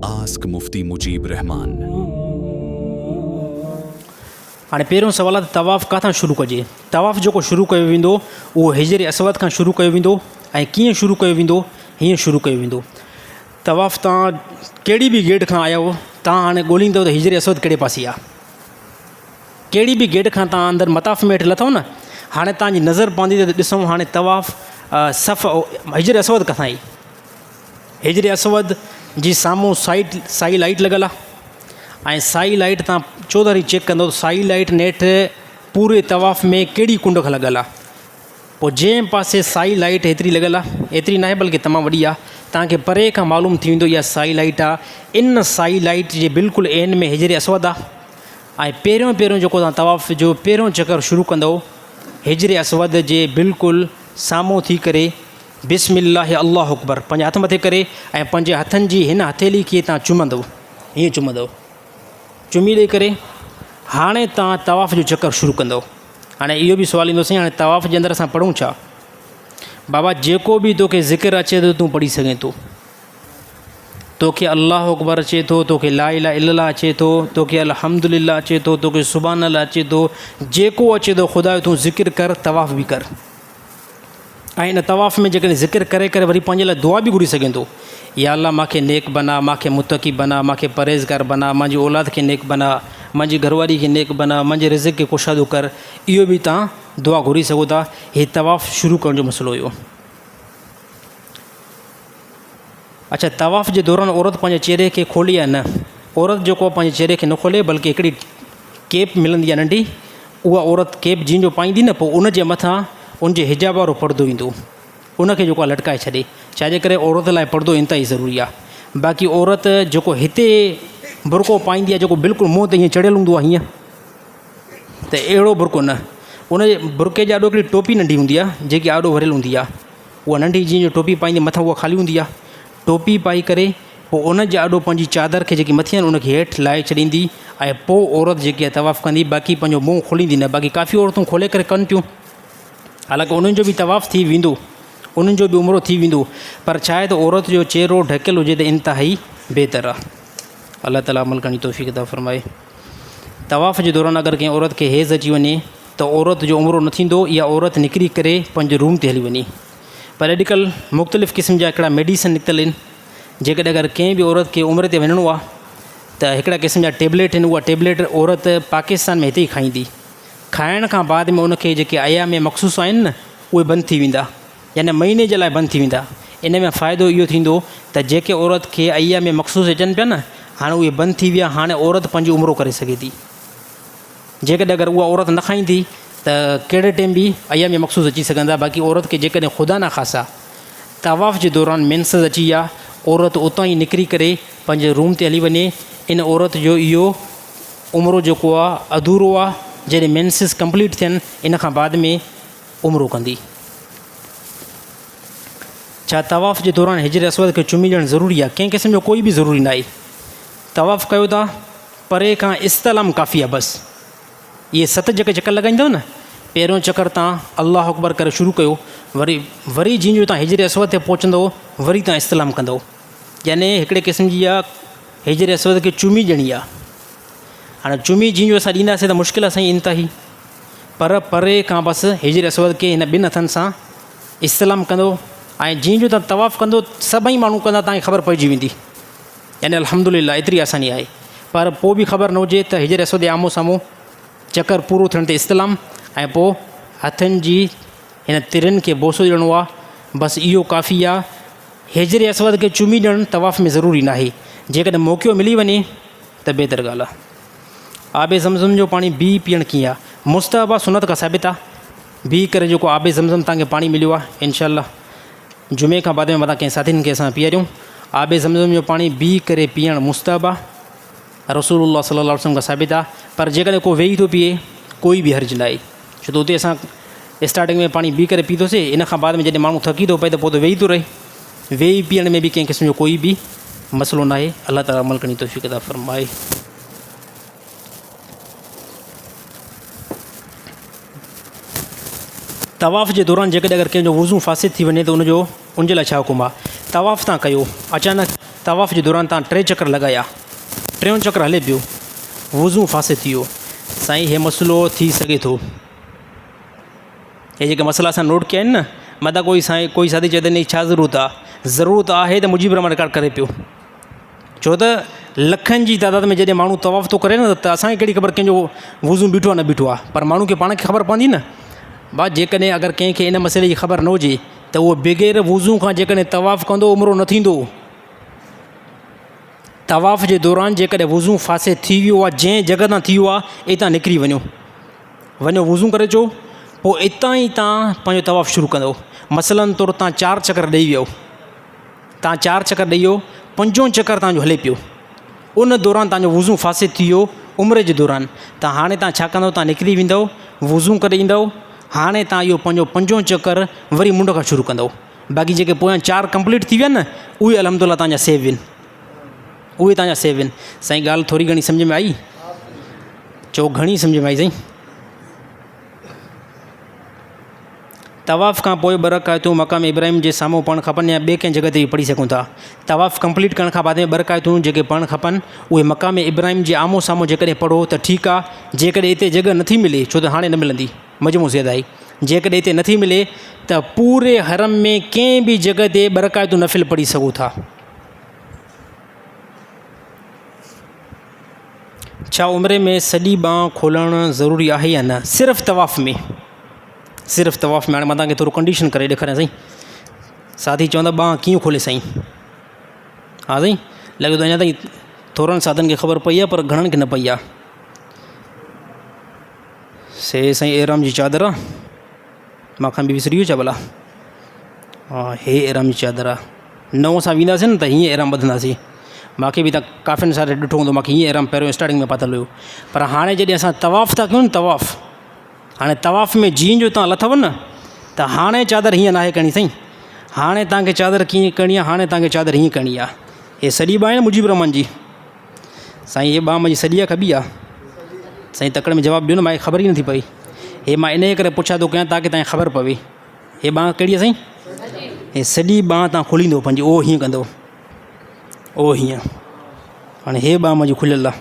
Ask Mufti Mujeeb Rehman. هاڻي پهريون سوال آهي ته طواف ڪاٿان شروع ڪجي؟ طواف جيڪو شروع ڪيو ويندو اهو حجر اسود کان شروع ڪيو ويندو ۽ ڪيئن شروع ڪيو ويندو؟ هيئن شروع ڪيو ويندو. طواف تان ڪهڙي به گيٽ کان آيا آهيو تان هاڻي ڳوليندو ته حجر اسود ڪهڙي پاسي آهي. ڪهڙي به گيٽ کان تان اندر مطاف ۾ هيٺ لٿو نه هاڻي تان جي نظر پوندي ته ڏسو هاڻي طواف صف حجر اسود ڪٿان آئي. حجر اسود جي سامهون سائيٽ سائي لائيٽ لڳل آ ۽ سائي لائيٽ تان چوڌاري چيڪ ڪندو ته سائي لائيٽ نيٺ پوري طواف ۾ ڪهڙي ڪنڊ کان لڳل آ پوء جنهن پاسي سائي لائيٽ هيتري لڳل آ ايتري ناهي بلڪه تمام وڏي آ توهان کي پري کان معلوم ٿي ويندو اها سائي لائيٽ آ ان سائي لائيٽ جي بلڪل عين ۾ حجر اسود آ ۽ پهريون پهريون جيڪو توهان طواف جو پهريون چڪر شروع ڪندو حجر اسود جي بلڪل سامهون ٿي ڪري بسم الله الله اڪبر پنهنجا هٿ مٿي ڪري ۽ پنهنجي هٿن جي هن هٿيلي کي تان چمندو هيئن چمندو چمي ڏئي ڪري هاڻي تان طواف جو چڪر شروع ڪندو هاڻي اهو به سوال ايندو سائين هاڻي طواف جي اندر اسان پڙهون ڇا بابا جيڪو به توکي ذڪر اچي ٿو تون پڙهي سگهين ٿو توکي الله اڪبر اچي ٿو توکي لا اله الا الله اچي ٿو توکي الحمد لله اچي ٿو توکي سبحان الله اچي ٿو جيڪو اچي ٿو خدا جو تون ذڪر ڪر طواف به ڪر ۽ ان طواف ۾ جيڪڏهن ذڪر ڪري ڪري وري پنهنجي لاء دعا به گهري سگهين ٿو، يا الله مان کي نيڪ بنا، مان کي متقي بنا، مان کي پرهيزگار بنا، مانجي اولاد کي نيڪ بنا، مانجي گهر واري کي نيڪ بنا، مانجي رزق کي ڪشادو ڪر، اهو به توهان دعا گهري سگهو ٿا. هي طواف شروع ڪرڻ جو مسئلو هيو. اڇا طواف جي دوران عورت پنهنجي چهري کي کولي يا نه؟ عورت جيڪو آهي پنهنجي چهري کي نه کولي بلڪه هڪڙي ڪيپ ملندي آهي ننڍي اها عورت ڪيپ جنهن جو پائيندي نه پوء ان جي مٿان ان جي حجاب وارو پردو ايندو ان کي جيڪو آهي لٽڪائي ڇڏي ڇاجي ڪري عورت لاء پردو انتهائي ضروري آهي باقي عورت جيڪو هتي برقعو پائيندي آهي جيڪو بلڪل منهن تي ائين چڙهيل هوندو آهي هيئن ته اهڙو برقعو نه ان جي برقعي جي آڏو هڪڙي ٽوپي ننڍي هوندي آهي جيڪي آڏو وريل هوندي آهي اها ننڍي جيئن جو ٽوپي پائيندي مٿان اها خالي هوندي آهي ٽوپي پائي ڪري پوء ان جي آڏو پنهنجي چادر کي جيڪي مٿي آهي ان کي هيٺ لاهي ڇڏيندي ۽ پوء عورت جيڪي آهي طواف ڪندي باقي پنهنجو منهن کوليندي نه باقي ڪافي عورتون کولي ڪري ڪن ٿيون حالانڪه انهن جو به طواف ٿي ويندو انهن جو به عمرو ٿي ويندو پر ڇا آهي ته عورت جو چهرو ڍڪيل هجي ته انتهائي بهتر آهي الله تعالي عمل ڪرڻ جي توفيق عطا فرمائي طواف جي دوران اگر ڪنهن عورت کي حيض اچي وڃي ته عورت جو عمرو نه ٿيندو اها عورت نڪري ڪري پنهنجي روم تي هلي وڃي پر اڄڪلهه مختلف قسم جا هڪڙا ميڊيسن نڪتل آهن جيڪڏهن اگر ڪنهن به عورت کي عمري تي وڃڻو آهي ته هڪڙا قسم جا ٽيبليٽ آهن اها ٽيبليٽ عورت پاڪستان ۾ هتي ئي کائيندي کائڻ کان بعد ۾ ان کي جيڪي ايام مخصوص آهن نه اهي بند ٿي ويندا يعني مهيني جي لاء بند ٿي ويندا. ان ۾ فائدو اهو ٿيندو ته جيڪي عورت کي ايام مخصوص اچن پيا نه هاڻي اهي بند ٿي ويا هاڻي عورت پنهنجي عمرو ڪري سگهي ٿي. جيڪڏهن اگر اها عورت نه کائيندي ته ڪهڙي ٽيم به ايام مخصوص اچي سگهندا باقي عورت کي جيڪڏهن خدا نخواسته طواف جي دوران مينسز اچي ويا عورت اتان ئي نڪري ڪري پنهنجي روم تي هلي وڃي ان عورت جو اهو عمرو جيڪو آهي اڌورو آهي جڏهن مينسز ڪمپليٽ ٿين ان کان بعد ۾ عمرو ڪندي. ڇا طواف جي دوران حجر اسود کي چمي ڏيڻ ضروري آهي؟ ڪنهن قسم جو ڪوئي به ضروري ناهي. طواف ڪيو ٿا پري کان استلام ڪافي آهي بس. اهي ست جيڪي چڪر لڳائيندؤ نه پهريون چڪر تان الله اڪبر ڪري شروع ڪيو وري وري جيئن جو تان حجر اسود تي پهچندؤ وري تان استلام ڪندؤ يعني هڪڙي قسم جي اها حجر اسود کي چمي ڏيڻي آهي. هاڻي چمي جيئن جو اسان ڏينداسين ته مشڪل آهي سائين انتهائي. پر پري کان بس حجر اسود کي هن ٻن هٿن سان استلام ڪندو ۽ جيئن جو تان طواف ڪندو سڀئي ماڻهو ڪندا تان کي خبر پئجي ويندي يعني الحمد لله ايتري آساني آهي پر پوء به خبر نه هجي ته حجر اسود جي آمهون سامهون چڪر پورو ٿيڻ تي استلام ۽ پوء هٿن جي هن ترين کي بوسو ڏيڻو آهي بس اهو ڪافي آهي حجر اسود کي چمي ڏيڻ طواف ۾ ضروري ناهي جيڪڏهن موقعو ملي وڃي ته بهتر ڳالهه آهي. آب زمزم جو پاڻي بيهي پيئڻ ڪيئن آ؟ مستحب آ سنت کان ثابت آ بيهي ڪري جيڪو آب زمزم تان کي پاڻي مليو آ انشاء الله جمعي کان بعد ۾ متان ڪنهن ساٿين کي اسان پياريون آب زمزم جو پاڻي بيهي ڪري پيئڻ مستحب آ رسول الله صلي الله عليه وسلم کان ثابت آ پر جيڪڏهن ڪو ويهي ٿو پيئي ڪوئي به حرج ناهي ڇو ته اتي اسان اسٽارٽنگ ۾ پاڻي بيهي ڪري پيتوسي ان کان بعد ۾ جڏهن ماڻهو ٿڪي ٿو پئي ته پوء ته ويهي ٿو رهي ويهي پيئڻ ۾ به ڪنهن قسم جو ڪوئي به مسئلو ناهي الله تعالي عمل ڪرڻ جي توفيق عطا فرمائي. طواف جي دوران جيڪڏهن اگر ڪنهن جو وضو فاسد ٿي وڃي ته ان جو ان جي لاء ڇا حڪم آهي؟ طواف تان ڪيو اچانڪ طواف جي دوران تان ٽي چڪر لڳايا، ٽيون چڪر هلي پيو، وضو فاسد ٿي ويو. سائين هي مسئلو ٿي سگهي ٿو. هي جيڪي مسئلا اسان نوٽ ڪيا آهن نه متان ڪوئي سائين ڪوئي ساٿي چئي ته ان جي ڇا ضرورت آ، ضرورت آهي ته مجيب الرحمان رڪارڊ ڪري پيو. ڇو ته لکن جي تعداد ۾ جڏهن ماڻهو طواف ٿو ڪري نه ته اسان کي ڪهڙي خبر ڪنهن جو وضو بيٺو آهي نه بيٺو آهي پر ماڻهو کي پاڻ کي خبر پوندي نه با جيڪڏهن اگر ڪنهن کي ان مسئلي جي خبر نه هجي ته اهو بغير وضو کان جيڪڏهن طواف ڪندو عمرو نه ٿيندو. طواف جي دوران جيڪڏهن وضو فاسد ٿي ويو آهي جنهن جڳهه تان ٿي ويو آهي اتان نڪري وڃو وڃو وضو ڪري اچو پوء اتان ئي تان پنهنجو طواف شروع ڪندو مثلاً طور تان چار چڪر ڏئي ويو تان چار چڪر ڏئي ويو پنجون چڪر تان جو هلي پيو ان دوران تان جو وضو فاسد ٿي ويو عمري جي دوران ته هاڻي تان ڇا ڪندو تان نڪري ويندو وضو ڪري ايندو هاڻي تان اهو پنهنجو پنجون چڪر وري منڍ کان شروع ڪندو باقي جيڪي پويان چار ڪمپليٽ ٿي ويا نه اهي الحمد لله تان جا سيو آهن اهي تان جا سيو آهن سائين ڳالهه ٿوري گهڻي سمجهه ۾ آئي چئو گهڻي سمجهه ۾ آئي سائين طواف کان پوء ٻه رڪعتون مقام ابراهيم جي سامهون پڙهڻ کپن يا ٻي ڪنهن جڳهه تي به پڙهي سگهون ٿا. طواف ڪمپليٽ ڪرڻ کان بعد ۾ ٻه رڪعتون جيڪي پڙهڻ کپن اهي مقام ابراهيم جي آمهون سامهون جيڪڏهن پڙهو ته ٺيڪ آ جيڪڏهن اتي جڳهه نٿي ملي ڇو ته هاڻي نه ملندي مجموع زياده آهي جيڪڏهن اتي نٿي ملي ته پوري حرم ۾ ڪنهن به جڳهه تي ٻه رڪعتون نفل پڙهي سگهو ٿا. ڇا عمري ۾ سڄي ٻانهن کولڻ ضروري آهي يا نه؟ صرف طواف ۾ صرف طواف ۾ هاڻي مان توهان کي ٿورو ڪنڊيشن ڪري ڏيکاريان سائين ساٿي چوندا ٻانهن ڪيئن کولي سائين ها سائين لڳي ٿو اڃا تائين ٿورن ساٿين کي خبر پئي آهي پر گهڻن کي نه پئي آهي سي سائين احرام جي چادر آهي مان کان به وسري ويو ڇا ڀلا ها هي احرام جي چادر آهي نئون اسان وينداسين نه ته هيئن احرام ٻڌنداسين مانکي به تان ڪافين ساري ڏٺو هوندو مانکي هيئن احرام پهريون اسٽارٽنگ ۾ پاتل هيو پر هاڻي جڏهن اسان طواف ٿا ڪيون طواف هاڻي طواف ۾ جيئن جو تان لٿو نه ته هاڻي چادر هيئن ناهي ڪرڻي سائين هاڻي تانکي چادر ڪيئن ڪرڻي آهي هاڻي تانکي چادر هيئن ڪرڻي آهي هي سڄي ٻانهن مجيب الرحمان جي سائين هي ٻانهن منهنجي سڄي آهي کٻي آهي سائين تڪڙ ۾ جواب ڏيو نه مانکي خبر ئي نٿي پئي هي مان انهيء ڪري پڇا ٿو ڪيان تاڪه تانکي خبر پوي هي ٻانهن ڪهڙي آهي سائين هي سڄي ٻانهن تان کوليندو پنهنجي او هيئن ڪندو او هيئن هاڻي هي ٻانهن منهنجي کليل آهي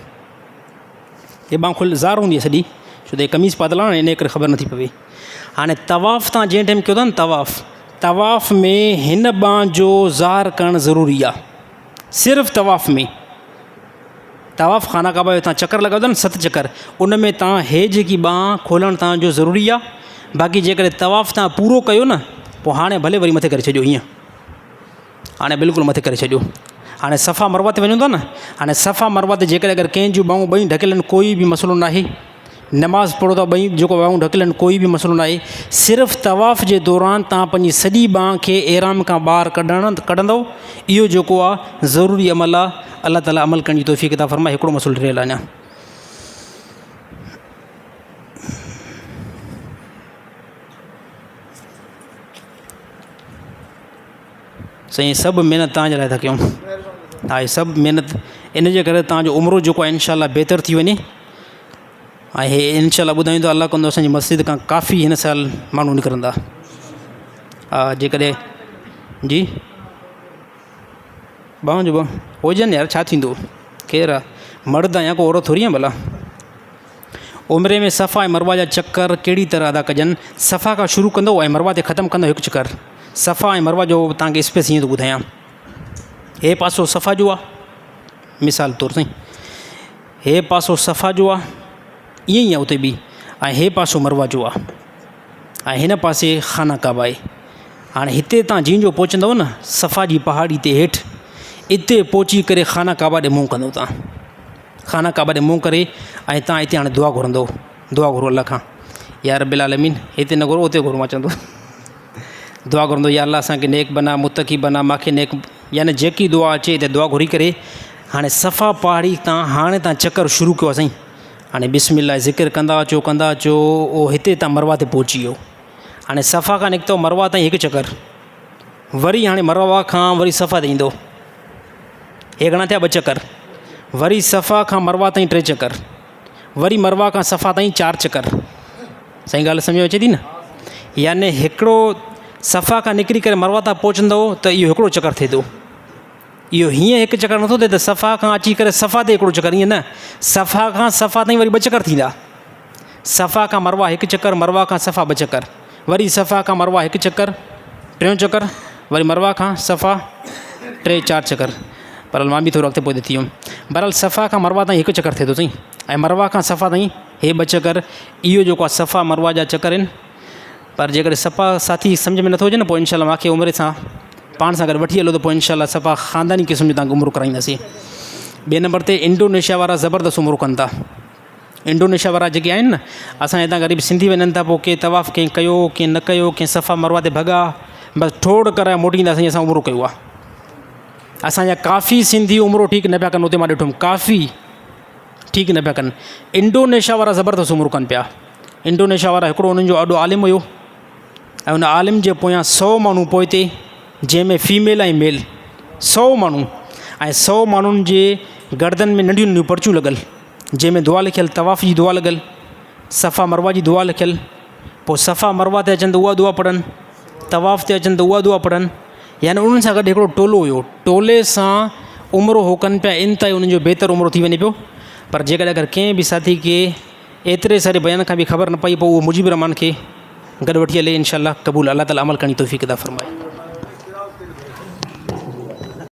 هي ٻانهن کل ظاهر هوندي آهي سڄي ڇو ته هي قميص پاتل آهي نه ان ڪري خبر نٿي پوي هاڻي طواف تان جنهن ٽائيم ڪيو ٿا نه طواف طواف ۾ هن ٻانهن جو ظاهر ڪرڻ ضروري آهي صرف طواف ۾ طواف خانه ڪعبه جو تان چڪر لڳايو ٿا نه ست چڪر ان ۾ تان هي جيڪي ٻانهن کولڻ تان جو ضروري آ باقي جيڪڏهن طواف تان پورو ڪيو نه پوء هاڻي ڀلي وري مٿي ڪري ڇڏيو هيئن هاڻي بلڪل مٿي ڪري ڇڏيو هاڻي صفا مروه تي وڃون ٿا نه هاڻي صفا مروه تي جيڪڏهن اگر ڪنهن جون ٻانهون ٻئي ڍڪيل آهن ڪوئي به مسئلو ناهي نماز پڙهو ٿا ٻئي جيڪو ٻانهون ڍڪيل آهن ڪوئي به مسئلو ناهي صرف طواف جي دوران تان پنهنجي سڄي ٻانهن کي احرام کان ٻاهر ڪڍڻ ڪڍندو اهو جيڪو آهي ضروري عمل آهي الله تعالي عمل ڪرڻ جي توفيق عطا فرمائي هڪڙو مسئلو رهيل آهي اڃا سائين سڀ محنت تان جي لاء ٿا ڪيون ها هي سڀ محنت ان جي ڪري تان جو عمرو جيڪو آهي انشاء الله بهتر ٿي وڃي ۽ هي انشاء الله ٻڌايون ٿا الله ڪندو اسانجي مسجد کان ڪافي هن سال ماڻهو نڪرندا ها جيڪڏهن جي ٻانهن جو ٻانهن هجن يار ڇا ٿيندو خير آ مرد آهيان ڪو عورت ٿوري آهيان ڀلا عمري ۾ صفا ۽ مروه جا چڪر ڪهڙي طرح ادا ڪجن صفا کان شروع ڪندو ۽ مروه تي ختم ڪندو هڪ چڪر صفا ۽ مروه جو توهان کي اسپيس هيئن ٿو ٻڌايان هي پاسو صفا جو آ مثال طور سائين هي پاسو صفا جو آ ائين ئي آ اتي به ۽ هي پاسو مروه جو آ ۽ هن پاسي خانه ڪعبه آهي هاڻي هتي تان جيئن جو پهچندو نه صفا جي پهاڙي تي هيٺ اتي پهچي ڪري خانه ڪعبه ڏي منهن ڪندو تان خانه ڪعبه ڏي منهن ڪري ۽ تان اتي هاڻي دعا گهرندو دعا گهرو الله کان يا رب العالمين هتي نه گهرو اتي گهرو مان چوندو دعا گهرندو يا الله اسان کي نيڪ بنا متقي بنا ماکي نيڪ يعني جيڪي دعا اچي ته دعا گهري ڪري هاڻي صفا پهاڙي تان هاڻي تان چڪر شروع ڪيو سائين هاڻي بسم الله ذڪر ڪندا اچو ڪندا اچو او هتي تان مروه تي پهچي ويو هاڻي صفا کان نڪتو مروه تائين هڪ چڪر وري هاڻي مروه کان وري صفا تي ايندو هي گهڻا ٿيا ٻه چڪر وري صفا کان مروه تائين ٽي چڪر وري مروه کان صفا تائين چار چڪر سائين ڳالهه سمجھ ۾ اچي ٿي نه يعني هڪڙو صفا کان نڪري ڪري مروه تان پهچندو ته اهو هڪڙو چڪر ٿئي ٿو. اهو هيئن هڪ چڪر نٿو ٿئي ته صفا کان اچي ڪري صفا تي هڪڙو چڪر ائين نه، صفا کان صفا تائين وري ٻه چڪر ٿيندا. صفا کان مروه هڪ چڪر، مروه کان صفا ٻه چڪر، وري صفا کان مروه هڪ چڪر، ٽيون چڪر، وري مروه کان صفا ٽي چار چڪر. بهرحال مان به ٿورو اڳتي پوئتي ٿي ويم. بهرحال صفا کان مروه تائين هڪ چڪر ٿئي ٿو سائين ۽ مروه کان صفا تائين هي ٻه چڪر. اهو جيڪو آهي صفا مروه جا چڪر آهن. پر جيڪڏهن صفا ساٿي سمجهه ۾ نٿو اچي نه پوء انشاء الله مانکي عمري سان پاڻ سان گڏ وٺي هلو ته پوء انشاء الله صفا خانداني قسم جو تانکي عمرو ڪرائينداسين. ٻئي نمبر تي انڊونيشيا وارا زبردست عمرو ڪن ٿا. انڊونيشيا وارا جيڪي آهن نه اسان هتان غريب سنڌي وڃن ٿا پوء ڪي طواف ڪنهن ڪيو ڪنهن نه ڪيو ڪنهن صفا مروه تي ڀڳا بس ٺوڙ ڪرائي موٽي اينداسين اسان عمرو ڪيو آهي. اسان جا ڪافي سنڌي عمرو ٺيڪ نه پيا ڪن اتي مان ڏٺم ڪافي ٺيڪ نه پيا ڪن. انڊونيشيا وارا زبردست عمرو ڪن پيا. انڊونيشيا وارا هڪڙو انهن جو اڏو عالم هيو ۽ ان عالم جي پويان سو ماڻهو پوئتي جنهن ۾ فيميل ۽ ميل سو ماڻهو ۽ سو ماڻهن جي گردن ۾ ننڍيون ننڍيون پرچيون لڳل جنهن ۾ دعا لکيل طواف جي دعا لڳل صفا مروه جي دعا لکيل پوء صفا مروه تي اچن ته اها دعا پڙهن طواف تي اچن ته اها دعا پڙهن يعني انهن سان گڏ هڪڙو ٽولو هيو ٽولي سان عمرو هو ڪن پيا انتهائي انهن جو بهتر عمرو ٿي وڃي پيو پر جيڪڏهن اگر ڪنهن به ساٿي کي ايتري ساري بيان کان به خبر نه پئي پوء اهو مجيب الرحمان کي گڏ وٺي هلي انشاء الله قبول الله تعالي عمل ڪرڻ جي توفيق عطا فرمائي.